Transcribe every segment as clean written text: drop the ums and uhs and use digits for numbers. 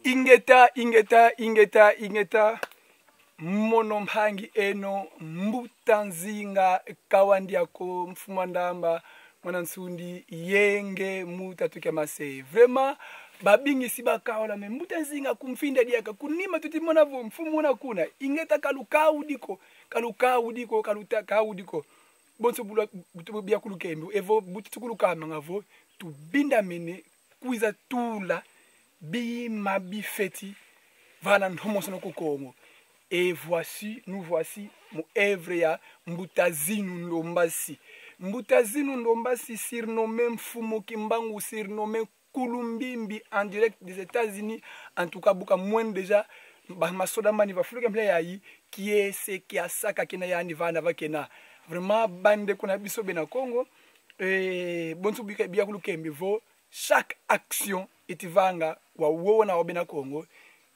Ingeta, ingeta, ingeta, ingeta. Mono mpangi eno mbuta nzinga kawandiako mfuma ndamba mwana nsundi yenge muta tukia mase vraiment babingisi bakaola me mbuta nzinga kumfinda diaka kunima tutimona vo mfumu na kuna ingeta kalukaudiko kalukaudiko kaluta kaudiko bonso bulwa bia kulukembe evo butukulukama ngavo tubinda mene kuiza tula bima bifeti vana ntomoso no kukongo. Et voici, nous voici mu œuvre ya Mbutazinu Ndombasi. Mbutazinu Ndombasi surnommé Mfumu Kimbangu, surnommé Kulumbimbi en direct des États-Unis. En tout cas, buka moins déjà ba masoda mani va fuluka mpla yayi qui est ce qui a saka kena yani vana vakena. Vraiment bande kuna biso bena Congo et bonso bika bia kulukembe vo chaque action etivanga wa wona wa bena Congo.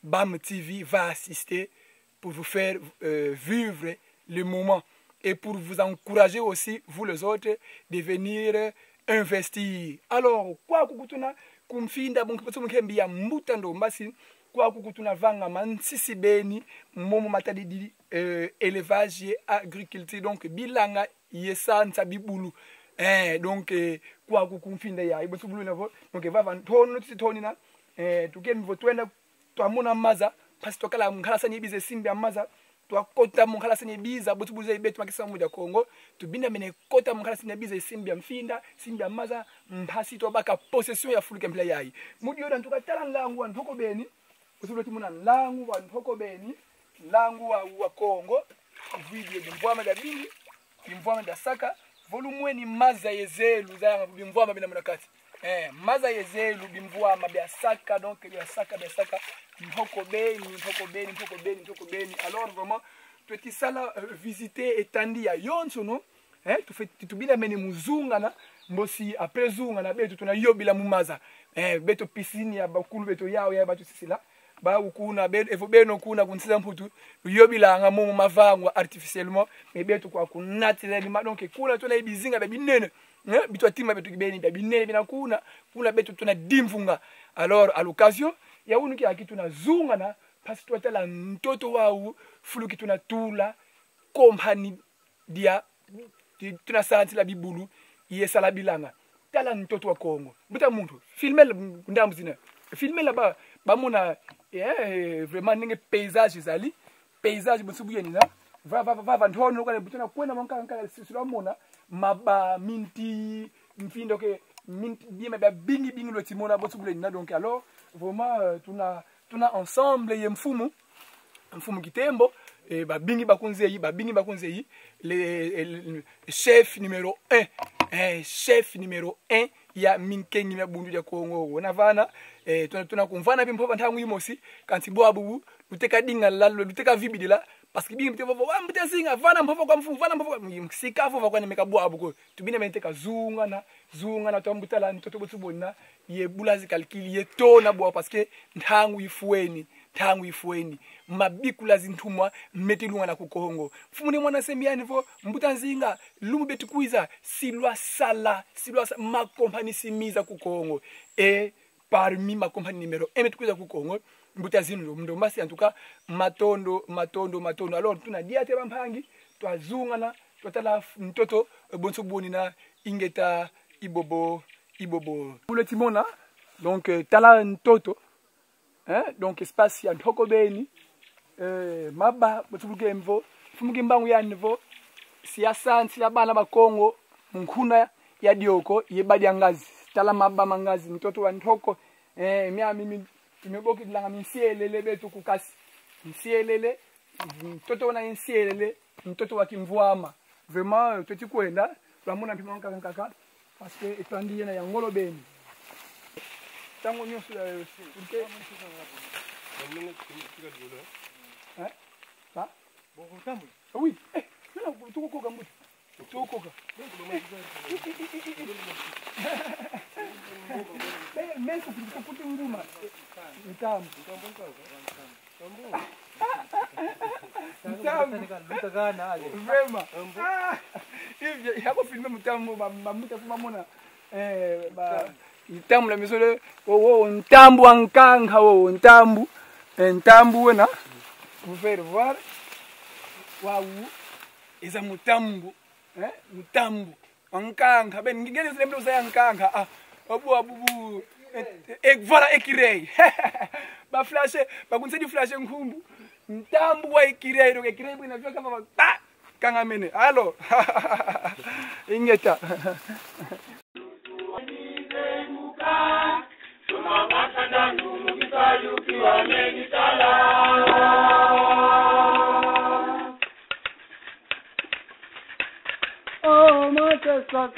BAM TV va assister pour vous faire vivre le moment et pour vous encourager aussi, vous les autres, de venir investir. Alors, kwa kukutuna kumfinda bunkipotu mkembi ya mbuta Ndombasi, kwa kukutuna vanga mansisi beni momo matadidi élevage et agriculture, donc bilanga yesa nsabibulu. Donc kwa kukumfinda ya ibo subulu navo, donc va van tono titoni na tukemi votwenda twamona maza parce que twakala nkhala sani bize simbi ya maza twakota mu nkhala sani biza botubuza ibetu makisa mu ya Congo tubinda mene kota mu nkhala sani bize simbi ya mfinda simbi ya maza mpasi twabaka possession ya fuluke mpla yayi mudiyo na tukatala nlangu wa ntoko beni usulo timuna nlangu wa ntoko beni nlangu wa Congo video bimvwama da bingi bimvwama da saka volumwe ni maza yezelu za bimvwama bina munakati. Maza yezelu bimvwama bya saka donc bya saka bya saka mpoko beni mpoko beni mpoko beni mpoko beni. Alors vraiment petit sala visiter etandi ya yonso no tu fais tu bila mene muzunga na mbosi après zunga na betu tuna yobila mumaza beto piscine ya bakulu beto yao ya batu sisila ba ukuna be evo beno kuna kunsila mputu yobila nga momo mavangwa artificiellement mais beto kwa kunatile donc kuna tuna ibizinga be binene bitu atima betu kibeni bya binene bina kuna kuna betu tuna dimvunga. Alors à l'occasion ya unu ki akitu na zunga na parce que twatala ntoto wau fuluki tuna tula kompani dia tuna santi la bibulu yesala bilanga tala ntoto wa Congo buta muntu filmer ndambu zina filmer là-bas bamona vraiment ndenge paysage ezali paysage bosubu yeni na va va va va ntono kana butuna kwena manka nka sisula mona maba minti mfindo ke minti bien ba bingi bingi lo timona bosubu yeni na donc alors vraiment tuna ensemble ye mfumu mfumu kitembo et ba bingi bakunzeyi ba bingi bakunzeyi le chef numéro 1 chef numéro 1 ya minkengi ya bundu ya Congo wona vana tuna kumvana bimpo bantangu yimosi kanti bwabu luteka dinga lalo luteka vibidila parce que bingi mtevo wa mtezinga vana mpovo kwa mfumu vana mpovo sikafu va kwa nemeka bwabu ko tubina menteka zunga na zunga na twambutala ntoto botsubona ye bulazi calcul ye tona bwa parce que ntangu ifueni tangu ifueni mabikula zintumwa metilunga na kukongo mfumu ni mwana sembiani vo mbuta nzinga lumu betukuiza silwa sala silwa makompani simiza kukongo et parmi makompani numero 1 betukuiza kukongo mbuta zinu Ndombasi en tout cas matondo matondo matondo. Alors tuna diate bampangi twazunga na twatala mtoto bonso boni na ingeta ibobo ibobo le timona donc tala ntoto donc espace ya ntoko beni maba botubuke mvo fumuke mbangu ya niveau siasa nsila bana ba Kongo munkuna ya dioko yebadi ya ngazi tala maba mangazi mtoto wa ntoko mia mimi tumeboki langa minsielele betu kukasi nsielele mtoto wana nsielele mtoto wa kimvwama vraiment toti kwenda twamona mpima nkaka nkaka parce que etandi na yangolo beni tango nyonso ya porque hein bon tambo oui non tukokoka mbuti tukokoka mais kuti nguma ntambo ntambo vraiment yako filmer mutambo bamuta kumamona ba Ntambu na biso le wowo ntambu wa nkanga wowo ntambu ntambu wena vous faire voir wawu eza mutambu eh mutambu nkanga ben ngene zile mdo za nkanga ah obu abubu et voilà écureuil ba flash ba kunse di flash nkhumbu ntambu wa écureuil donc écureuil bina vyo kama ba kanga mene alo ingeta Oh, Manchester.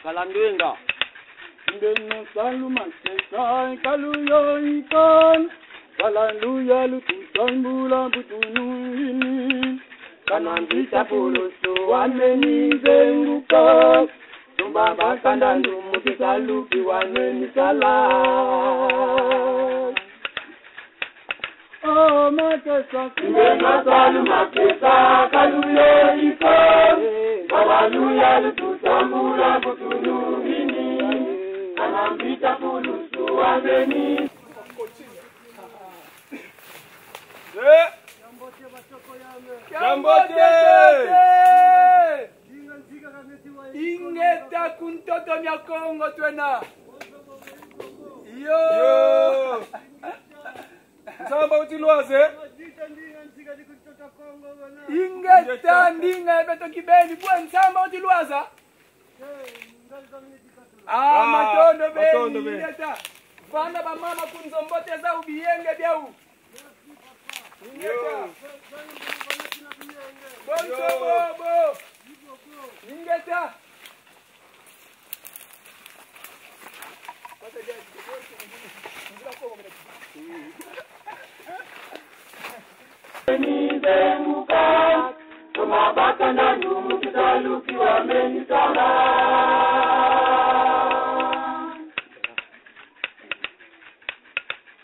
Kalandwinga. Ndeno saluma sesa kaluyo ikon Hallelujah lututambula butunungini Kanambita pulusu wameni zenguka Tumba bakanda ndumu kisaluki waneni sala Oh makesa Ndeno saluma sesa kaluyo ikon Hallelujah lututambula butunungini Kanambita pulusu wameni Jambote! Ingeta kuntoto mya Kongo twena. Yo! Nzamba utilwaze. Ingeta ndinga beto kibeni bwa nzamba utilwaza. Ah, matondo matondo beni beni. ingeta. Vana ba mama kunzombote za ubiyenge byau. Ingeta. Bonso bobo. Ingeta.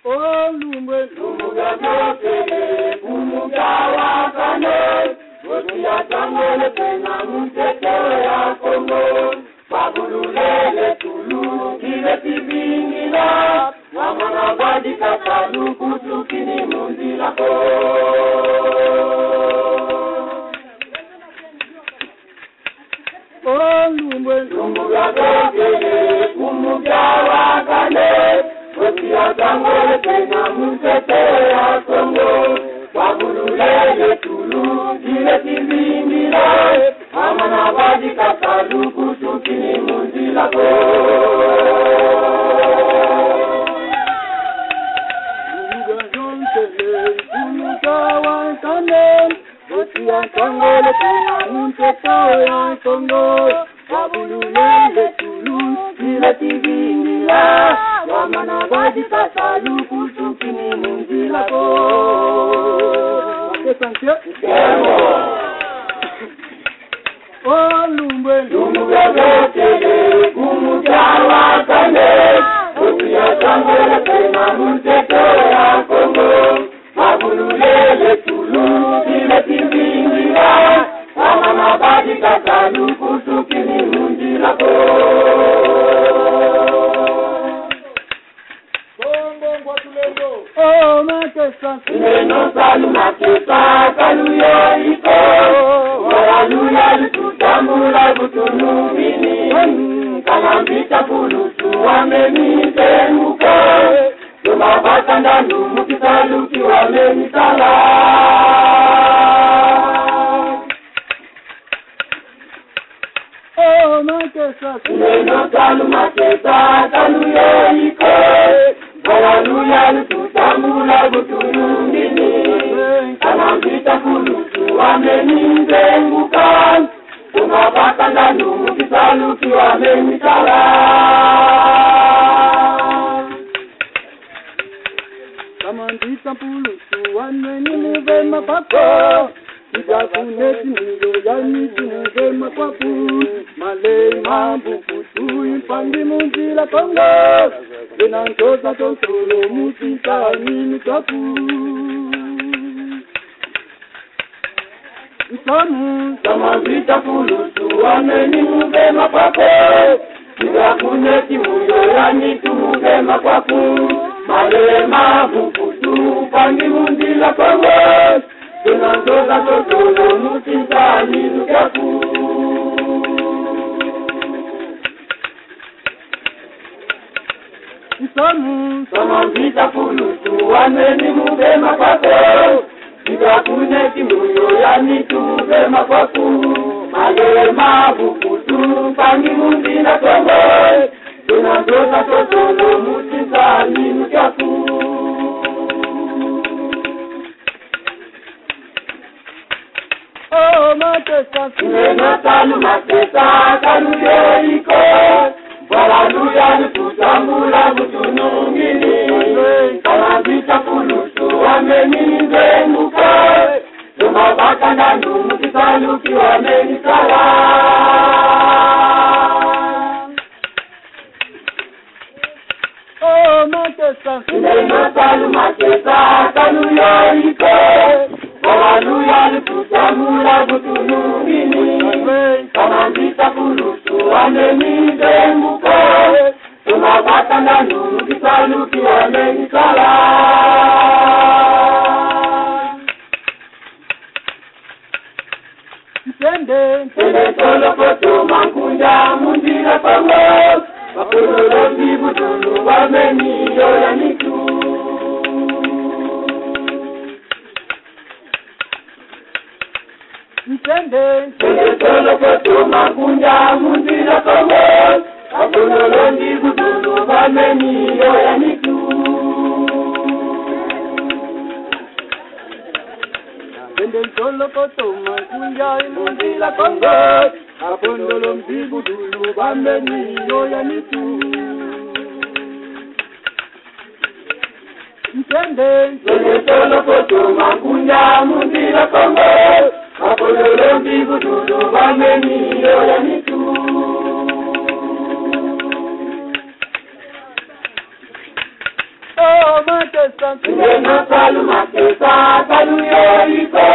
Oh lumbwe Oh lumbwe Oh lumbwe Kongo ngwatulendo. Oh makesa Oh makesa Kamandita pulusu wanweni muvema pako Ijakuneti muyo yani tumuge makwaku Male mambukutu impangi munjila Kongo Benantoza tontolo musika nini twaku Nsamu Samavita kulusu ameni muge makwako Ijakuneti muyo yani tumuge makwaku Male mambukutu impangi munjila Kongo Tunanzoza totolo musika nini twaku Nsamu Samavita kulusu ameni muge makwako Ikakuneti muyo yani tumuge makwaku Male mabukutu pangi mundina Kongo Tunanzoza totolo musika nini twaku Oh matesa Neno talu matesa kaluyo iko Bwalaluya lututambula butunungini Kamavita kulusu ameni nzenguka Tumabaka nanu mukisaluki wameni sala Oh matesa Neno talu matesa kaluyo iko Bwalaluya lututambula butunungini Kamavita kulusu ameni nzenguka Tumabaka nanu mukisaluki wameni sala Ntende Tende tolokoto mankunja munjila Kongo Bakulolondi butulu wameni yoya mitu Ntende Tende tolokoto mankunja munjila Kongo Bakulolondi butulu wameni yoya mitu Ntende ntolokoto mankunja munjila Kongo Apondolo mbibudulu bameni yoya mitu Ntende Tende tolokoto mankunja munjila Kongo Bakulolondi butulu wameni yoya mitu Oh matesa Neno talu matesa kaluyo iko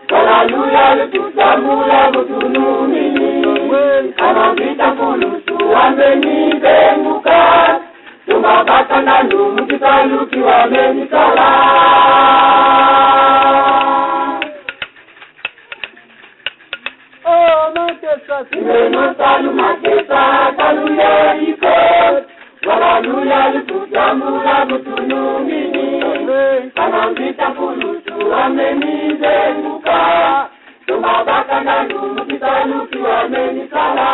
Bwalaluya lututambula butunumini Kamavita kulusu ameni benguka Tumabaka nanu mukisaluki wameni sala Oh matesa Neno talu matesa kaluyo iko Bwalaluya lututambula butunumini Kamavita kulusu ameni zenguka Tumabaka nanu mukisaluki wameni sala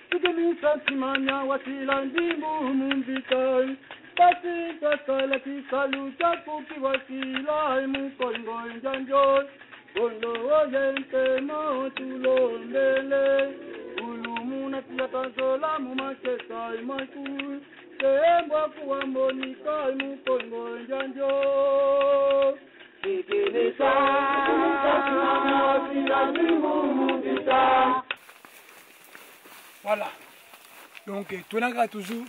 Tugemisa simanya wasila ndimbu mumvika Basi kakala kisalu chaku kiwasila mukongo njanjo Gondo oyente mo tulondele Ulumuna tiyatanzola mumakesa imaku Tembwa kuwambonika mukongo njanjo Sikinisa, simanya wasila ndimbu mumvika Voilà. Donc, tonaka toujours,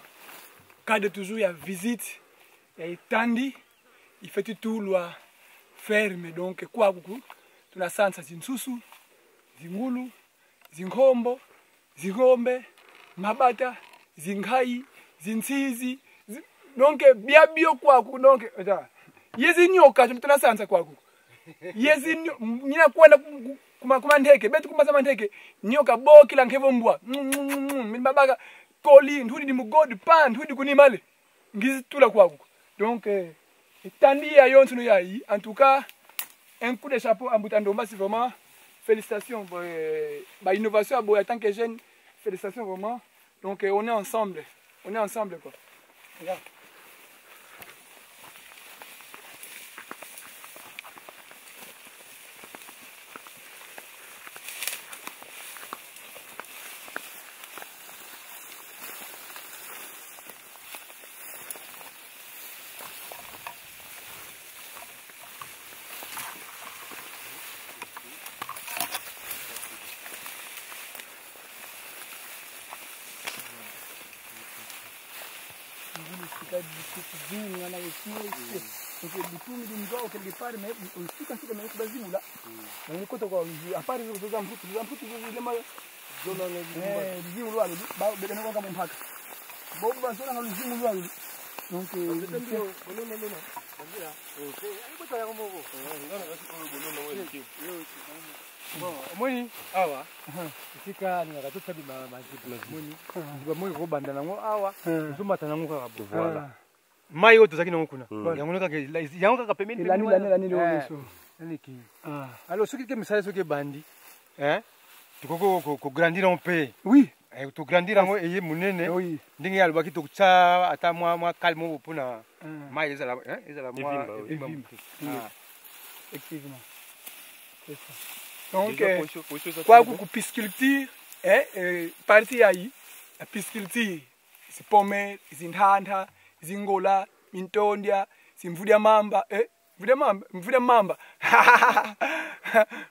cadre toujours, il y a visite, il y a tandi, il fait tout loi ferme. Donc, quoi, beaucoup, tu as sansa zinsusu, zingulu, zinkombo, zingombe, mabata, zingai, zinsizi, donc, bia bio kwa donc, attends. Yezi nyoka, tu as sansa kwa Yezi nina kwenda kuma ndeke, betu kuma ndeke, nyoka boki la nkevo mbwa. Mabaka koli ndudi ni mugodi pa ndudi kuni male. Ngizi tula kwa Donc tandi ya yontu no yayi, en tout cas un coup de chapeau à Mbuta c'est vraiment félicitations bah innovation à Boya en tant que jeune, félicitations vraiment. Donc on est ensemble quoi. Regarde. kuzinga na donc bitumi dimzao quelque part mais usika sika mais bazibula na kota kwa à part zo za mputu za mputu zo lema luzimu lwalo ba bena kwa mpaka bo bazola na luzimu lwalo donc bon omoni awa esika alingaka tosali moni bamoi kobanda nango awa ozomata nango kaka bo Voilà. Mai oyo tozalaki nango kuna yango kaka yango kaka pembeni. Elani. Alors soki te misala soki ebandi tokoki kograndir yango mpe. Oui. Tograndir yango eye monene. Oui. Ndenge alobaki tokotya ata mwa calme moko mpona mai ezala ezala mwa Evimba, oui. evimba moke. Effectivement. C'est ça. Donc, Déjà, position, ça, kwa c'est bon. ku pisciculture partie yayi ya pisciculture zipome zinthantha zingola mintondya zimvudya mamba mvudya mamba mvudya mamba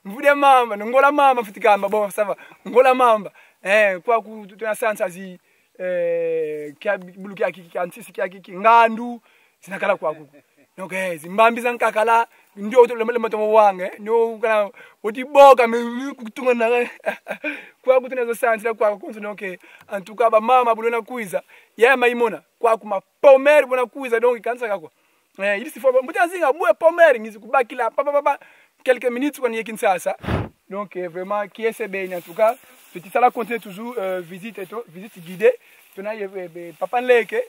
mvudya mamba ngola mamba futikamba bon ça va ngola mamba kwa ku tunasansa zi kya bulu kya kiki antisi kya kiki ngandu zinakala kwa ku donc zimbambi zankakala ndio to lema wange ndio kana otiboka me kutunga na kwa kutunazo sansi kwa kuntu. Donc en tout cas ba mama bulona kuiza ya maimona kwa kuma pomer bona kuiza donc kansa kako il s'il faut mbuta zinga bwe pomer ngizi kubakila pa pa pa quelques minutes kwa niye Kinshasa. Donc vraiment qui est bien en tout cas petit ça la continue toujours visite et tout visite guidée tuna papa nleke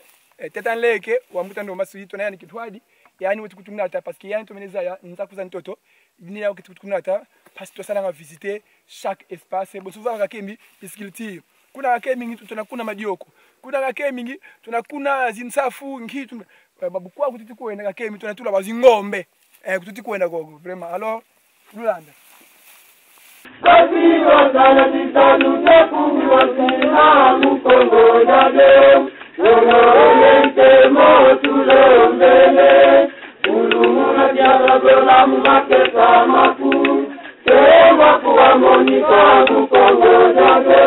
teta nleke wa mbuta ndo masuyi tuna yani kitwadi yani wetu kutunata parce que yani tomeneza ya nza kuza ntoto ni ya kutunata parce que tosala visiter chaque espace bo souvent kakemi pisciculture kuna kakemi tuna kuna madioko kuna kakemi tuna kuna zinsafu ngitu babukwa kututi kuenda kakemi tuna tula bazingombe kututi kuenda gogo vraiment alors lulanda. Kasi wasala tisalu jakumi wasila mukongo jade Olente motulombele Ulumuna tiaga mumakesa maku Tewa kuwa monika mukongo jade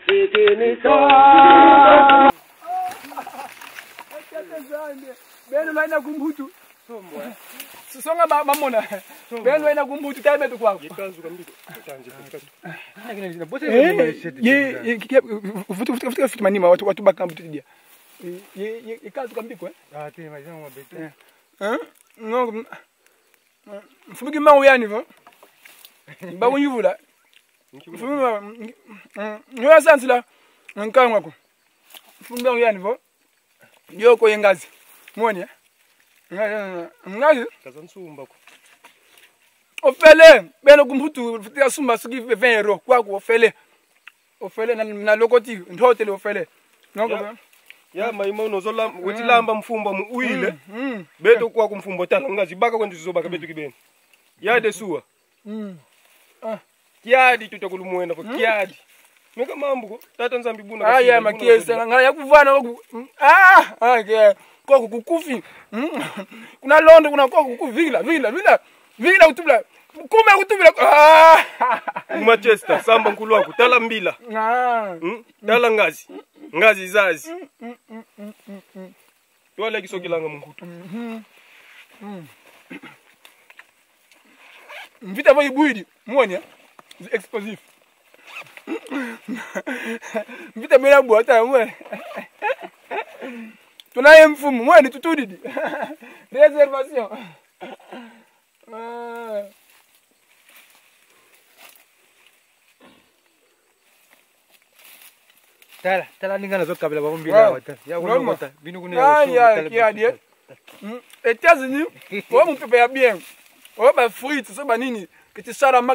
Sikinisa Beno laina kumbutu songa bamona beno laina kumbutu tabe to kwako ye futu futu futu manima watu watu bakambutu dia ye ye ikazu kambiko Ah te mais on bete hein non mfuki mangu yani vo ba wonyuvula mfuki nyoya sansila nkangwa ko mfuki mangu yani vo yoko yengazi mwoni ngazi Kazansumba ko. Ofele beno kumbutu futika sumba suki 20 euro kwa ku ofele ofele na lokoti ndhotele ofele donc Ya maima unozola wetilamba mfumba mu uile beto kwa kumfumbo tala ngazi baka kwendu zobaka beto kibeni ya desuwa kiadi tutakulumuenda ko kiadi meka mambo tata nzambi buna aya makiesa ngala yakuvana ku ah ke koko kukufi kuna londo kuna koko kukuvila vila vila vila kutubula kume kutubula Manchester samba nkulu wako tala mbila tala ngazi ngazi zazi twale kisokilanga munkutu mvita boyi buidi muone explosif mvita mela bwata mwe tunaye mfumu mwani tutudidi reservation Tala tala ninga nazo kabila ba mbila wata ya kulokota binu kuna ya kiadi États-Unis wa mupepe ya bien wa ba fruits so ba nini kiti sarama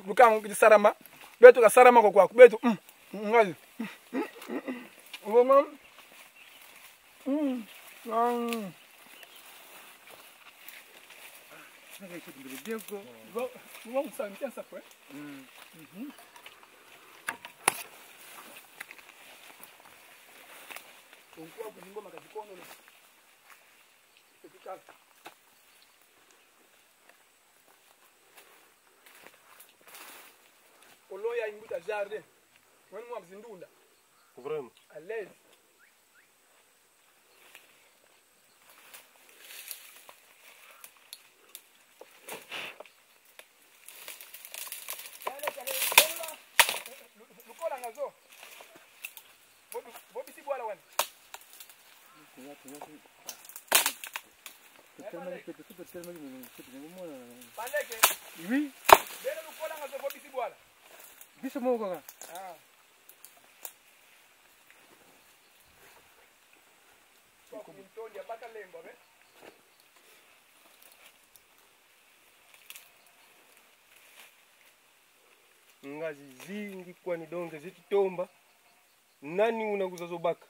lukango kiti sarama beto ka sarama ko kwa beto ngazi vraiment Bon, ça bien ça quoi. Oloya imbuta jardin. Wani mwa mzindunda. Vraiment. À l'aise. Lukola ngazo. Bobisi bwala wana. Baleke. Oui. Bena lukola ngazo bobisi bwala. Biso moko kaka. Ah. Kwa baka lembo be. Ngazi zingi kwani donge zititomba. Nani unakuza zobaka?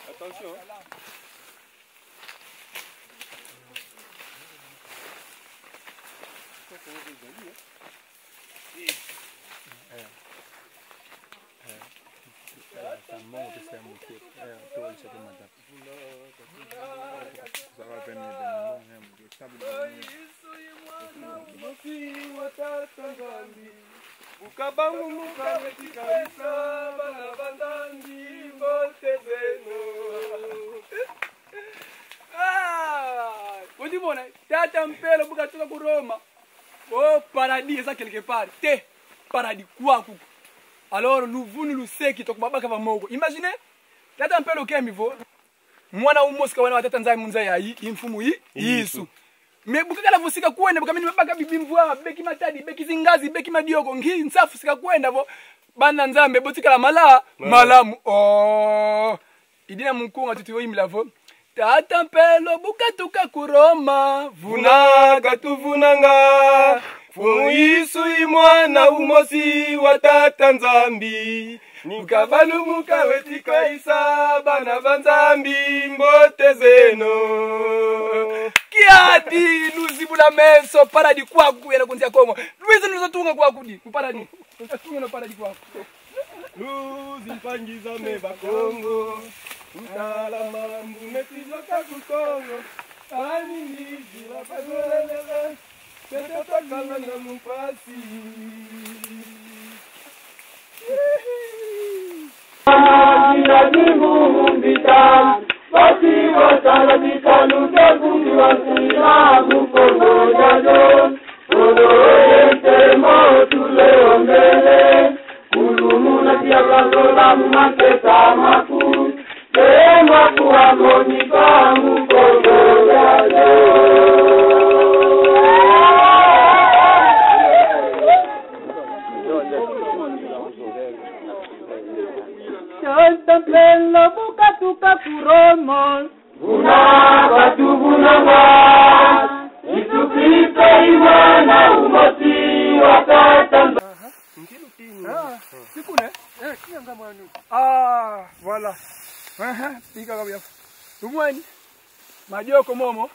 Attention. Ondimona tata mpelo bukatoka ku Roma. Oh paradis eza quelque part te paradis kwaku. Alors luvunu luseki tokubabaka pamoko. Imaginez tata mpelo kemi vo mwana umosika wana watata nzai munza yayi imfumu yi Yesu. Me bukakala vusika kwenda bukamini mabaka bibimvwa beki matadi beki zingazi beki madioko ngi nsafu sika kwenda vo bana nzambe botikala mala malamu oh idina mukunga tutu imla vo tata mpelo bukatuka ku Roma Vunaka tuvunanga Fumu imwana umosi wa tata nzambi Nikabalumuka wetika isa bana ba nzambi mbote zeno Kiadi luzibula meso paradis kwaku kuyela kunzia Kongo Luizi nuzotunga kwaku di kuparadis nuzotunga no paradis kwaku Luzimpangiza me bakongo Mtala mambu metizoka kukongo Ani nizila pagolelele Tetetakala na mupasi Ah, voilà. Pika kabia. Tumweni. Majoko momo.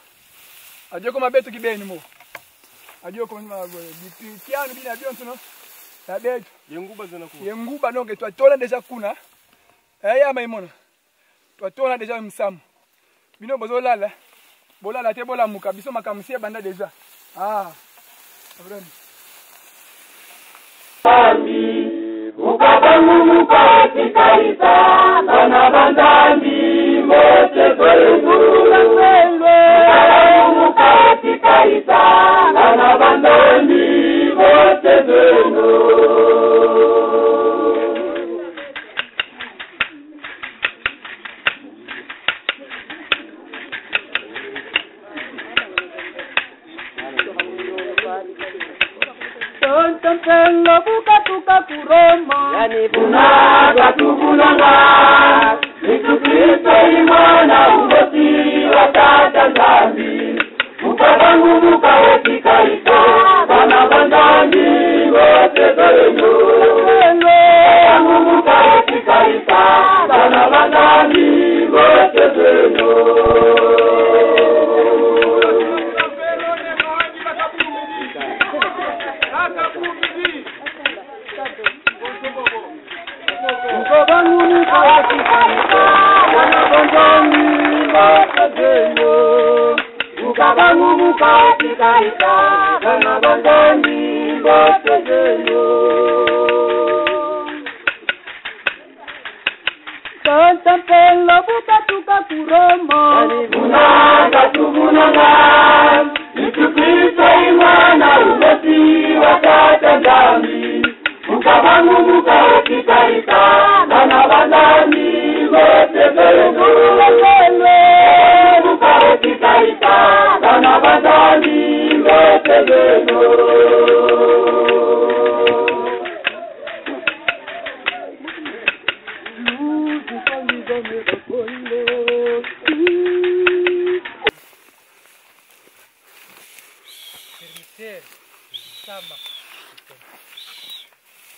Ajoko mabeto kibeni mo. Ajoko mwa bipikiano bina bionso Ya beto. Yenguba zona ku. Yenguba donc twatola deja kuna. Eh maimona. Twatola deja msamu. Bino bozolala. Bolala te bola muka biso makamsi banda deja. Ah. Vraiment. Ukabangu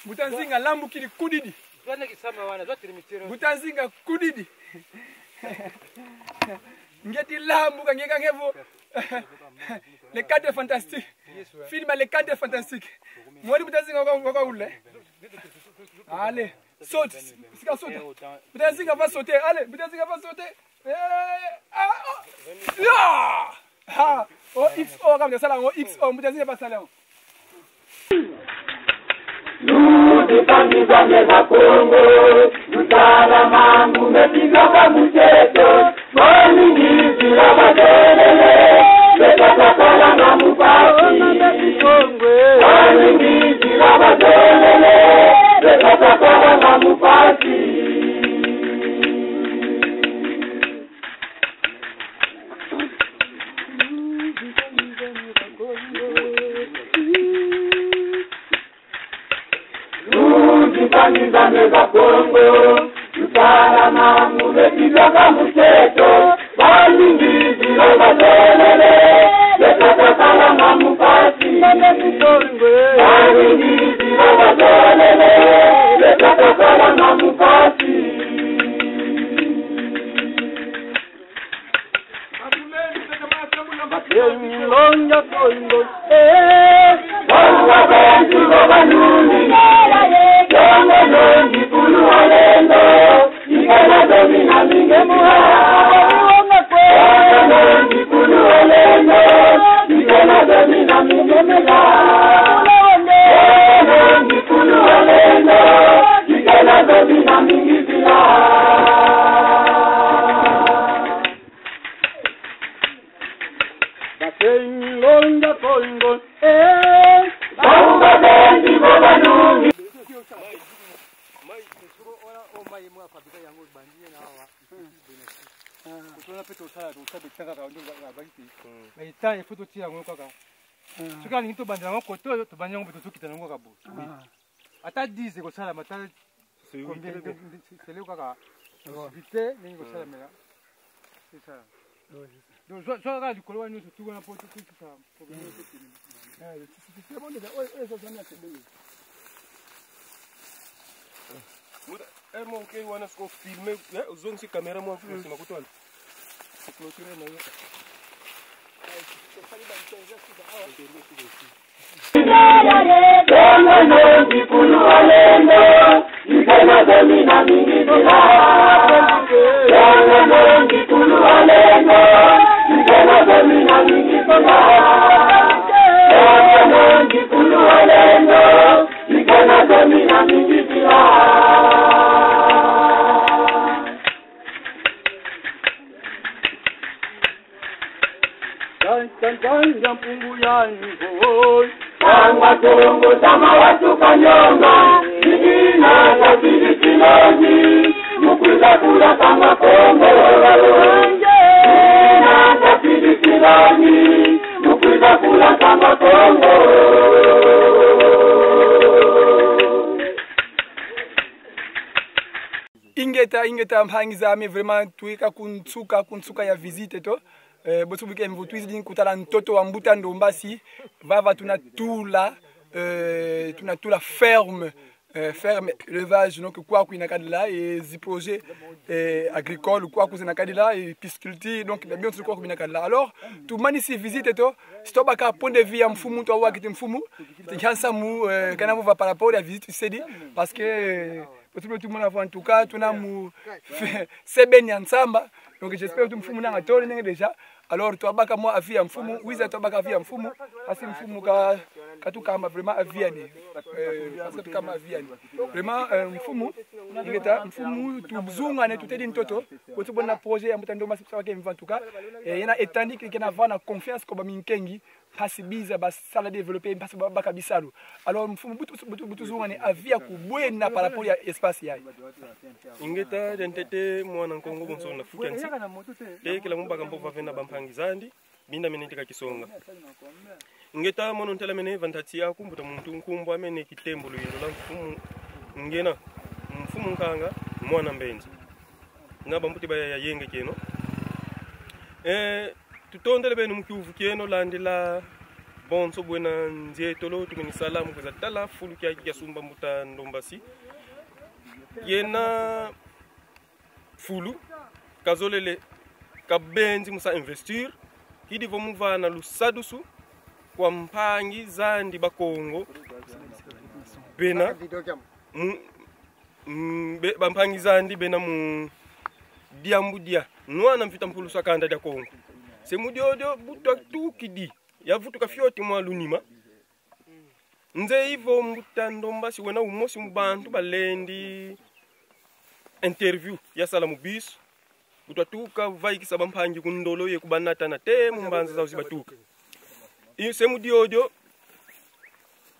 Mbuta Nzinga lambukili kudidi. Mbuta Nzinga kudidi. Ngeti lambuka ngeka ngevo. Les quatre fantastiques. Film les quatre fantastiques. Moi Mbuta Nzinga waka ule. Allez, saute. Sika saute. Mbuta Nzinga va sauter. Allez, Mbuta Nzinga va sauter. Ah, oh. Ah. Oh XO comme ça là, oh XO Mbuta Nzinga va ça là. Ata 10 kosala mata c'est kaka vite ningi kosala mela c'est ça. Donc zo kaka likolo wana nyonso tu wana po tout ça. C'est bon déjà. Ouais, ça ça c'est bon. Eh mon ke wana sko filmer zone si caméra moi sima kutwala. Clôturer na yo. Ingeta ingeta mpangi zami vraiment tuika kuntsuka ya visite to. Bosubuke mvutuizi din kutala ntoto wa mbuta ndombasi vava tunatula tunatula ferme ferme élevage donc quoi ku inakadila et zi projet agricole quoi ku inakadila et pisciculture donc bien sûr quoi ku inakadila. Alors tout manisi visite to stobaka point de vue ya mfumu to wa kiti mfumu tinkansa mu kana va par rapport à visite c'est dit parce que Possible tout le monde en tout cas tuna mu sebeni ya nsamba. Donc j'espère que mfumu nanga tole ndenge déjà. Alors twabaka mwa avis ya mfumu, wiza twabaka avis ya mfumu, asi mfumu ka katukamba vraiment avis yani. Parce que tukamba avis yani. Vraiment mfumu ingeta mfumu tuzunga ne tutedi ntoto, otubona projet ya mutando masi wake en tout cas. Et yana étendu que na vana confiance ko ba minkengi pasi biza basala développer pasi baka bisalo. Alors mfumu butu butu butu zunga ne avis ya kubwena par rapport ya espace yayi. Ingeta dentete mwana nkongo bonso na fukansi. Tekela mubaka mpo vavena bampangi zandi binda mene tika kisonga. Ingeta mono ntela mene vantati akumbuta muntu nkumbwa mene kitembo luyendo la mfumu ngena mfumu nkanga mwana mbenzi. Na bambuti baya ya yenge keno. Tutondele benu mukiuvu keno landela bonso bwena nzietolo tumeni salamu kuza tala fulu kya kyasumba mbuta ndombasi. Yena fulu kazolele kabenzi musa investir kidi vomuvana lusadusu kwa mpangi zandi bakongo bena bampangi zandi bena mu diambu dia nwana mfita mpulu sakanda dia Kongo se mudiodio butwa tukidi yavutuka fioti mwa lunima nze ivo mbuta ndombasi wena umosi mubantu balendi interview ya sala mubis butwa tuka vaikisa bampangi kundolo ye kubanata na te mumbanza za uzibatuka iyo se mudiodio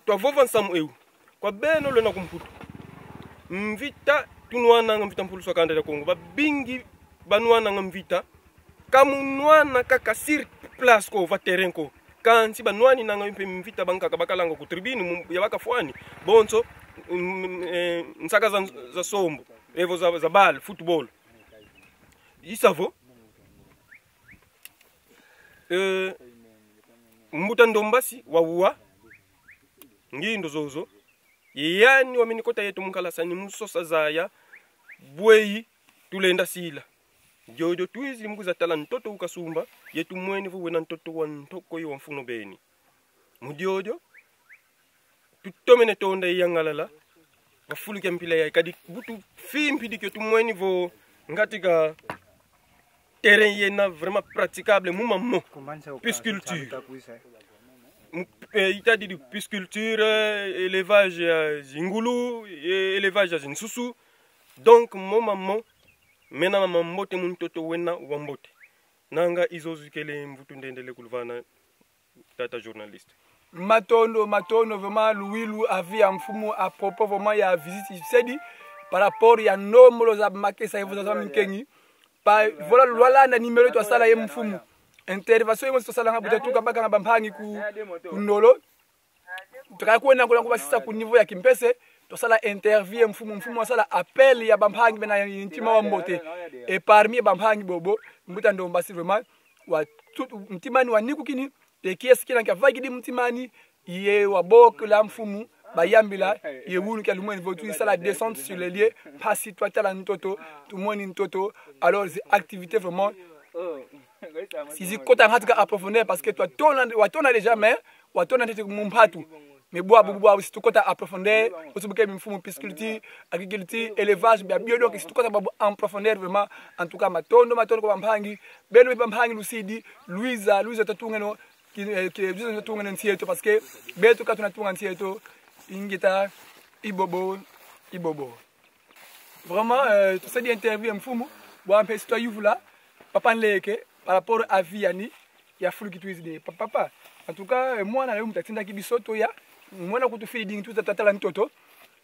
twavova nsamu eu kwa beno lona kumputu mvita tunwana mvita mpulu sakanda dia Kongo babingi banwana mvita kamunwana kaka sur place ko va terrain ko kansi banwani nanga mpe mvita bankaka bakalanga ku tribune ya bakafwani bonso nsaka za sombo evo za bal football isavo mbuta ndombasi wawua ngindo zozo yani wamenikota yetu mukala ni musosa zaya bweyi tulenda sila jojo twizi mkuza tala ntoto ukasumba yetu mweni vuwe na ntoto wa ntoko yo mfuno beni mudiojo tutomene tonda yangalala bafuluke mpila ya kadi butu fimpi dikyo tumweni vo ngatika terrain yena vraiment praticable muma mo pisciculture itadi di pisciculture élevage ya zingulu élevage ya zinsusu donc moma mo mena mama mbote muntoto wena wa mbote nanga izozukele mvutu ndendele kulvana tata journaliste. Matondo matondo vraiment Louis avis ya mfumu à propos vraiment ya visite c'est dit par rapport ya nombre za makesa evo za minkengi pa voilà lwala na numéro to sala ye mfumu intervention ye to sala ngabuta tuka baka na bampangi ku ndolo tukakwenda kuna kubasisa ku niveau ya Kimpese tosala interview mfumu mfumu asala appel ya bampangi bena ntima wa mbote et parmi bampangi bobo mbuta ndombasi vraiment wa mtimani wa nikukini e kiesi kina kavagidi mtimani ye wa bok la mfumu bayambila ye wunu kia lumweni votu sala descente sur les lieux pasi toi tala ntoto tumoni ntoto. Alors ces activités vraiment si kota ngatika approfondir parce que toi tona déjà mais wa tona tete mumpatu mais bois bois si tu kota approfondir osubuke mfumu pisciculture agriculture élevage bien bio donc si tu kota en profondeur vraiment en tout cas matondo matondo ko bampangi beno bampangi lusidi Luisa Luisa tatungeno ki Luisa tatungeno ntieto parce que beto ka tunatunga ntieto ingita ibobo ibobo vraiment tout ça dit interview mfumu bo mpe si toi yuvula papa nleke par rapport à vie yani ya fulu kitwizide papa en tout cas moi na yo mutatindaki biso to ya mwana kutufili dingi tuza tatala ntoto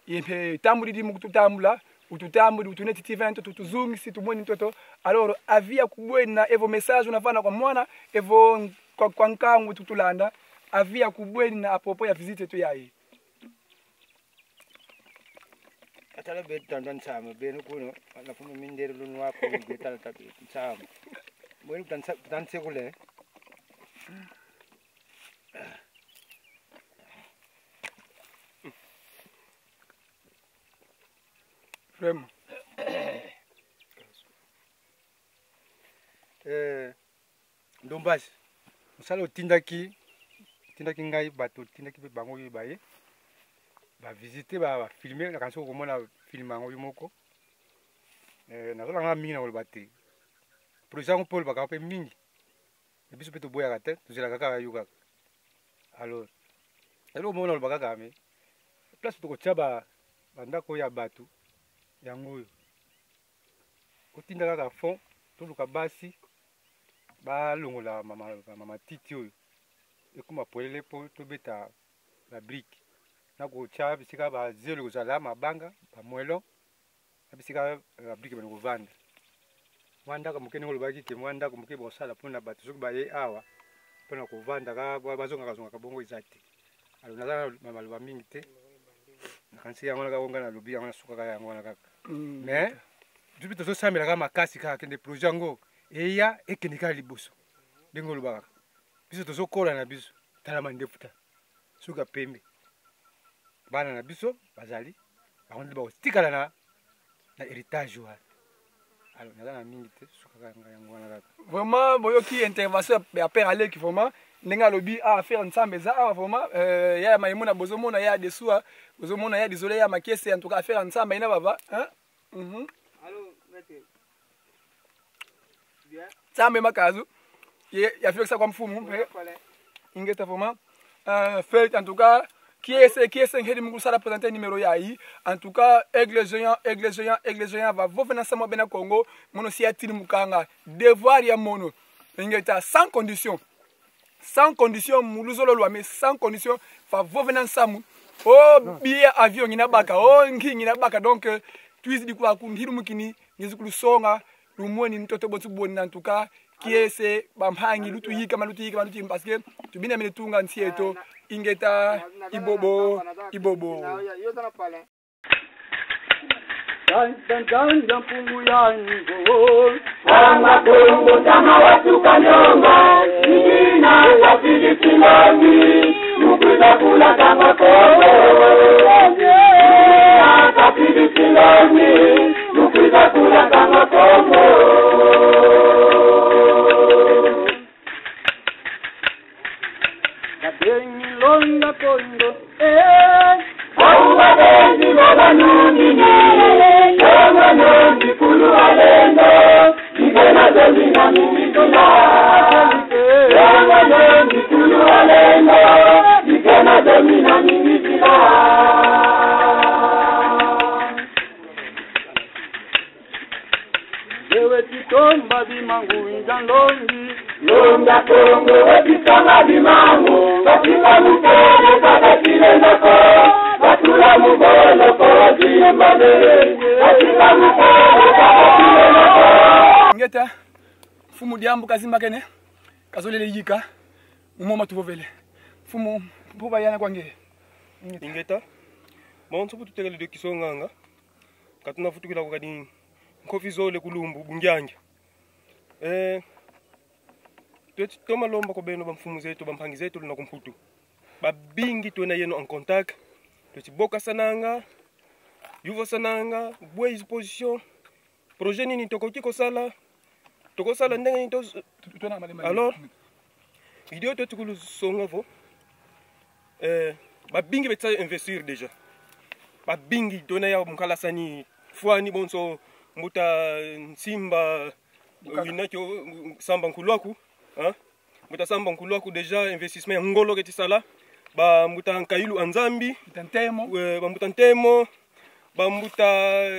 yempe tambuli di mukutambula ututambuli utuneti TV ntoto tuzungi si tumweni ntoto. Alors avia kubwena evo message unafana kwa mwana evo kwa nkangu tutulanda avia kubwena a propos ya visite to yayi atala be tandan sama be no kuno na fumu mindere lunwa ko be tala sama bweni tanse kule vraiment. Ndombasi mosala otindaki ngai bato otindaki mpe bango oyo baye Bavisite, bafilme, nakanisi okomona filme yango yo moko. Nazolanga mingi na koloba te. Projet yango mpe olobaka mpe mingi, biso mpe toboyaka te, tozelaka kaka yo kaka. Alors eloko moko naloba kaka, me place tokotia bandako ya bato yango oyo, otinda kaka fond, toluka basi balongola mamatiti oyo ekoma polele mpo tobeta babrike na kotia bisika bazelo kozala mabanga bamwelo na bisika babrike bana kovanda. Mwa ndako moke, ndenge olobaki ke mwa ndako moke bosala mpona bato soki baye awa mpona kovanda kaka, bazongaka zongaka bongo eza te. Alors naza na maloba mingi te, nakanisi yango wana kaka ngai nalobi yango, nasukaka yango wana kaka. Mais biso tozosambela kaka makasi kaka kende projet yango eya, ekende kaka liboso. Ndenge olobaka kaka, biso tozokola na biso, tala mandefu, ta suka pembe, bana na biso bazali bango nde bakotikala na héritage wana. Alors naza na mingi te, sukaka yango wana kaka. Vraiment, boyoki intervention ya père Aleki. Vraiment, ndenge alobi a affaire Nzambe eza awa vraiment, ya Maimuna bozomona, ya Desua bozomona, ya Désolé, ya Makese. En tout cas, affaire Nzambe ina bava, hein. Allô, maître. Bien. Nzambe makazu ye yafikisa kwa mfumu. Ingeta vraiment, fait en tout cas qui est ngeli mukusala présenter numéro yayi. En tout cas, aigle géant, aigle géant, aigle géant va vovena sama bena Congo mono si atili mukanga devoir ya mono. Ingeta, sans condition, sans condition, muluzolo lwa, mais sans condition va vovena nsamu o billet avion ngina baka o ngi ngina baka. Donc twizi dikwa ku ngiru mukini ngizukulu songa lumweni mtoto botsu boni. En tout cas, kiese bamhangi lutu yika malutu yika malutu yika parce que tubina mene tunga nsieto. Ingeta, ibobo ibobo. Yo tana pale. Danja mpungu yango. Kama Kongo tama watu kanyonga Nina safiri kiloni Mukwiza kula kama Kongo Nina safiri kiloni Mukwiza kula kama Kongo. Kabengi londa kondo eh. Aubabenzi bobanungini Kongo nongi kulu alendo Igena domina mumikula Kongo nongi kulu alendo Igena domina mumikula. Yewe titomba bimangu injalongi. Longa Kongo wetisanga bimangu Batika mukele kabakile nako Batula mubolo kozimbane Batika mukele kabakile nako. Ingeta, mfumu diambu kazimba kene kazolele yika mumoma tuvovele mfumu mpuba yana kwange. Ingeta, bonso bututekele de kisonganga katuna futukila kadi nkhofi zole kulumbu bungyangya tweti tomalomba ko beno bamfumu zetu, bampangi zetu luna kumputu babingi twena yeno en contact, tweti boka sananga yuvo sananga bwe position projet nini tokoki kosala, tokosala ndenge nini. Tona malema. Alors idée tweti kulusonga vo babingi betisa investir déjà, babingi tona ya mukalasani fwani bonso mbuta nsimba winakio samba nkulwaku, hein? Mbuta samba nkulwaku déjà investissement ya ngolo ke tisala ba mbuta nkailu anzambi. Ntemo. Bambuta ntemo, bambuta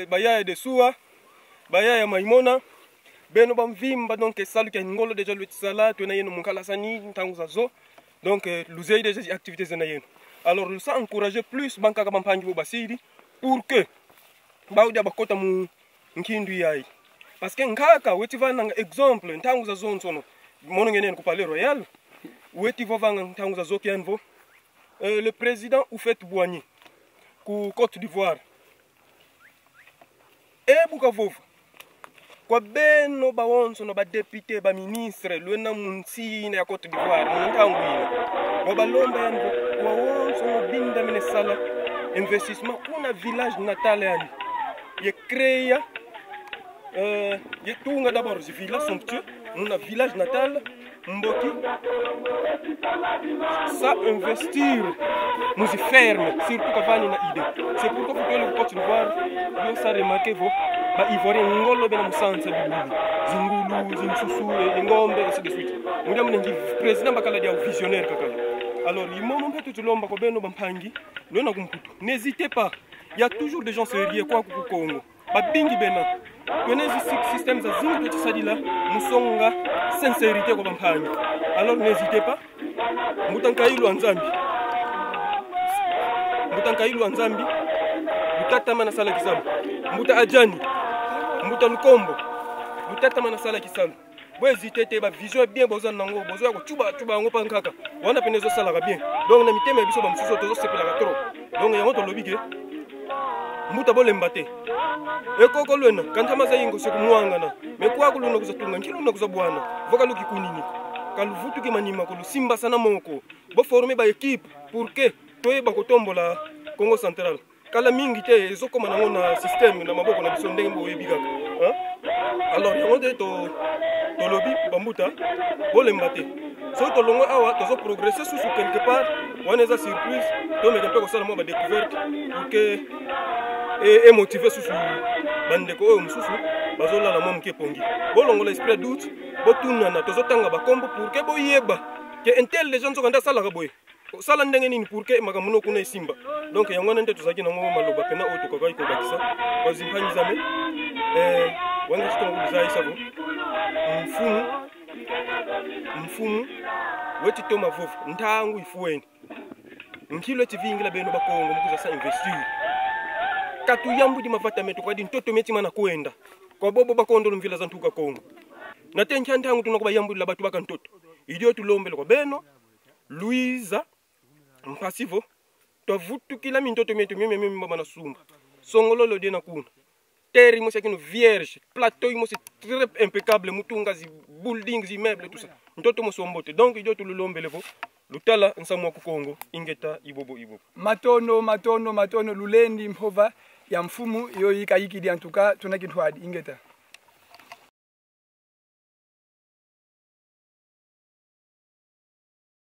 bayaya de suwa, bayaya Maimona, beno bamvimba. Donc esaluki ya ngolo déjà lwetisala twena yeno munkalasani ntango zazo. Donc luzei déjà activité zena yeno. Alors lusa encourager plus bankaka bampangi bo basili pour que baudia bakota mu nkindu yai, parce que nkaka weti vananga exemple ntango za zonsono mono ngene ku palais royal weti vovanga ntango za zokian vo le président Houphouët-Boigny ku Côte d'Ivoire ebuka vova kwa beno bawonso no badéputé, baministre lwena muntsina ya Côte d'Ivoire muno ntango ina wabalomba yani wawonso no binda mene sala investissement kuna village natal yani ye créa ye tunga d'abord villa somptueux muna village natal. Mboki sa investir muzi ferme surtout kavani na idée. C'est pourquoi vous pouvez le Côte d'Ivoire yo sa remarquer vo ba ivoirien ngolo bena musansa bilulu zingulu zinsusu ingombe ainsi de suite. Mundia munengi président bakala dia visionnaire kakala. Alors imomo mpe tutulomba ko beno bampangi lona kumputu. N'hésitez pas. Il y a toujours des gens sérieux quoi ku Congo. Babingi bena twenezi système za zingi totisadila musonga sincérité ko bampangi. Alors n'hésitez pas. Mbutankailwa Nzambi. Mbutankailwa Nzambi. Lutatama na sala kisalu. Mbuta Adjani. Mbuta Lukombo. Lutatama na sala kisalu. Bohésite te ba vision bien boza nango bozo ya kochuba chuba yango pa nkaka. Wana pene zo salaka bien. Donc na mitema ya biso ba mususu tozo sepelaka trop. Donc yango tolobi ke mbuta bolemba te. Ekoko lwena kanta maza yingo soku mwangana. Me kwa kuluna kuzatunga nkiluna kuzabwana. Voka luki kunini. Kaluvutu ki manima kulusimba sana moko. Bo former ba équipe pour que toyeba kotombola Congo central. Kala mingi te ezokoma nango na système na maboko na biso ndenge boyebi kaka. Hein? Alors yango nde tolobi bambuta bolemba te. Soki tolongwe awa tozo progresser susu quelque part, wana eza surprise, tomeka mpe kosala mwa ba découverte pour que e motiver susu bandeko oyo mosusu bazolala mwa moke pongi. Bolongola esprit ya doute, botunana, tozotanga bakombo pour que boyeba ke intel les gens nzoka nde asalaka boye. Osala ndenge nini pour que makambo no kuna esimba. Donc yango wana nde tozalaki nango maloba pena oyo tokokaki kobakisa. Bazimpangizame wange chitongo kuzaisa bo. Mfumu mfumu wetitoma vovu ntangu ifueni. Nkilo tivingila beno bakongo mukuza sa investir. Katu yambu di mavata metu kwa di ntoto meti mana kuenda. Kwa bobo bakondo mvila za ntuka Kongo. Na tencha ntangu tunakuba yambu la batu baka ntoto. Idio tulombele kwa beno. Louisa Mpasivo twavutukila mintoto mietu mimi mimi mama na sumba. Songololo de na kuna. Terre mo c'est vierge, plateau mo c'est très impeccable, mutunga zi buildings, immeubles tout ça. Ntoto mo sombote. Donc idio tululombele vo. Lutala nsamwa ku Kongo ingeta ibobo ibobo. Matono matono matono lulendi mpova ya mfumu yo yika yiki di en tout cas tuna kintu adi ingeta.